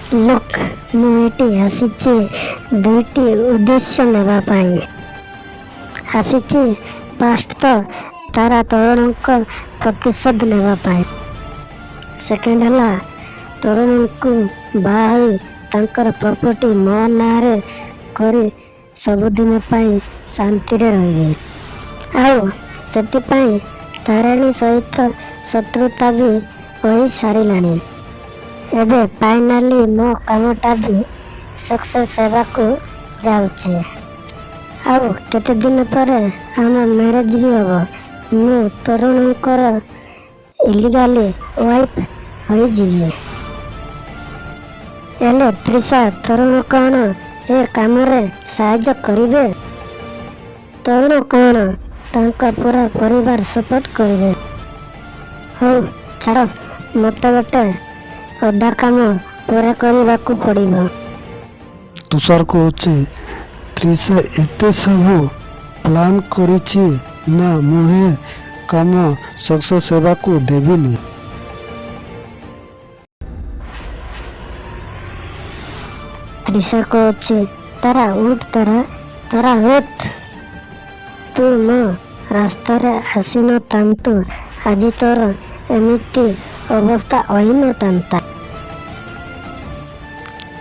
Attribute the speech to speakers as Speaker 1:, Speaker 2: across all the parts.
Speaker 1: Look, ମୁଁ ଏଠି ଆସିଛି ଦୁଇଟି ଉଦ୍ଦେଶ୍ୟ ନେବା ପାଇଁ ଆସିଛି। ଫାଷ୍ଟ ତ ତାରା ତରୁଣଙ୍କ ପ୍ରତିଶୋଧ ନେବା ପାଇଁ। ସେକେଣ୍ଡ ହେଲା ତରୁଣଙ୍କୁ ବାହା ହୋଇ ତାଙ୍କର ପ୍ରପର୍ଟି ମୋ ନାଁରେ କରି ସବୁଦିନ ପାଇଁ ଶାନ୍ତିରେ ରହିବି। ଆଉ ସେଥିପାଇଁ ତାରିଣୀ ସହିତ ଶତ୍ରୁତା ବି ହୋଇସାରିଲାଣି। ଏବେ ଫାଇନାଲି ମୋ କାମଟା ବି ସକ୍ସେସ୍ ହେବାକୁ ଯାଉଛି। ଆଉ କେତେଦିନ ପରେ ଆମ ମ୍ୟାରେଜ୍ ବି ହେବ। ମୁଁ ତରୁଣଙ୍କର ଇଲିଗାଲି ୱାଇଫ୍ ହୋଇଯିବି। ହେଲେ ତ୍ରିଷା, ତରୁଣ କ'ଣ ଏ କାମରେ ସାହାଯ୍ୟ କରିବେ? ତରୁଣ କ'ଣ ତାଙ୍କ ପୁରା ପରିବାର ସପୋର୍ଟ କରିବେ? ହଉ ଛାଡ଼, ମୋତେ ଗୋଟେ ଅଧା କାମ ପୁରା କରିବାକୁ ପଡ଼ିବ।
Speaker 2: ତୁଷାର କହୁଛି, ତ୍ରିଷା ଏତେ ସବୁ ପ୍ଲାନ୍ କରିଛି ନା, ମୁଁ ଏ କାମ ସକ୍ସେସ୍ ହେବାକୁ ଦେବିନି।
Speaker 1: ତ୍ରିଷା କହୁଛି, ତାରା ଉଠ, ତାରା, ତାରା ଉଠ। ତୁ ମୋ ରାସ୍ତାରେ ଆସିନଥାନ୍ତୁ, ଆଜି ତୋର ଏମିତି ଅବସ୍ଥା ହୋଇନଥାନ୍ତା।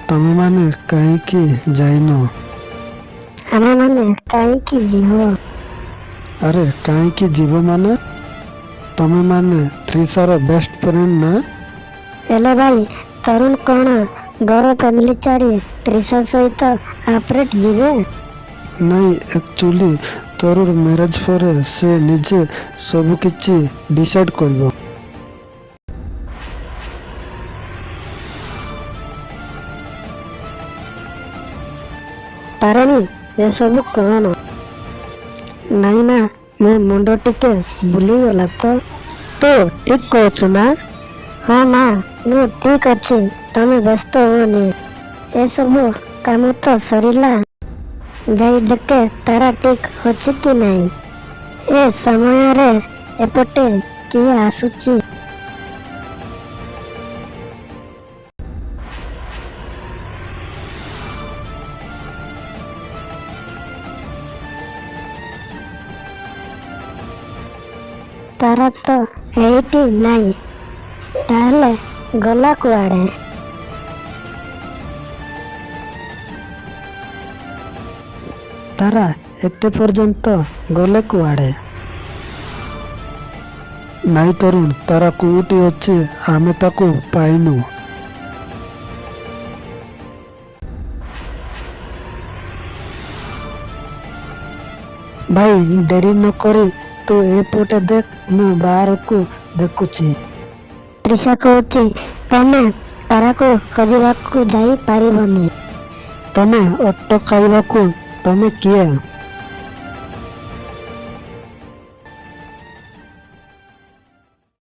Speaker 2: ତମେମାନେ କାହିଁକି ଯାଇନ?
Speaker 1: ଆମେମାନେ କାହିଁକି ଯିବୁ?
Speaker 2: ଆରେ, କାହିଁକି ଯିବ ମାନେ? ତମେମାନେ ତ୍ରିଷାର ବେଷ୍ଟ ଫ୍ରେଣ୍ଡ ନା?
Speaker 1: ହେଲେ ଭାଇ, ତରୁଣ କ'ଣ ଘର ଫ୍ୟାମିଲି ଛାଡ଼ି ତ୍ରିଷା ସହିତ ଅପରେଟ୍ ଯିବେ?
Speaker 2: ନାଇଁ, ଆକ୍ଚୁଆଲି ତରୁଣ ମ୍ୟାରେଜ ପରେ ସେ ନିଜେ ସବୁକିଛି ଡିସାଇଡ୍ କରିବ।
Speaker 1: ତାରିଣୀ, ଏସବୁ କ'ଣ? ନାଇଁ ମା, ମୋ ମୁଣ୍ଡ ଟିକେ ବୁଲିଗଲା ତ। ତୁ ଠିକ୍ କହୁଛୁ ମା? ହଁ ମା, ମୁଁ ଠିକ୍ ଅଛି, ତମେ ବ୍ୟସ୍ତ ହୁଅନି। ଏସବୁ କାମ ତ ସରିଲା, ଯାଇ ଦେଖେ ତାରା ଠିକ୍ ଅଛି କି ନାହିଁ। ଏ ସମୟରେ ଏପଟେ କିଏ ଆସୁଛି? ତାରା ତ ଏଇଠି ନାହିଁ, ତାହେଲେ ଗଲା କୁଆଡ଼େ?
Speaker 2: ତାରା ଏତେ ପର୍ଯ୍ୟନ୍ତ ଗଲେ କୁଆଡ଼େ? ନାଇଁ ତରୁଣ, ତାରା କୋଉଠି ଅଛି ଆମେ ତାକୁ ପାଇନୁ। ଭାଇ, ଡେରି ନ କରି ତୁ ଏପଟେ ଦେଖ, ମୁଁ ବାହାରକୁ ଦେଖୁଛି।
Speaker 1: ତ୍ରିଷା କହୁଛି, ତମେ ତାରାକୁ ଖୋଜିବାକୁ ଯାଇପାରିବନି।
Speaker 2: ତମେ ଅଟକାଇବାକୁ ତମେ କିଏ?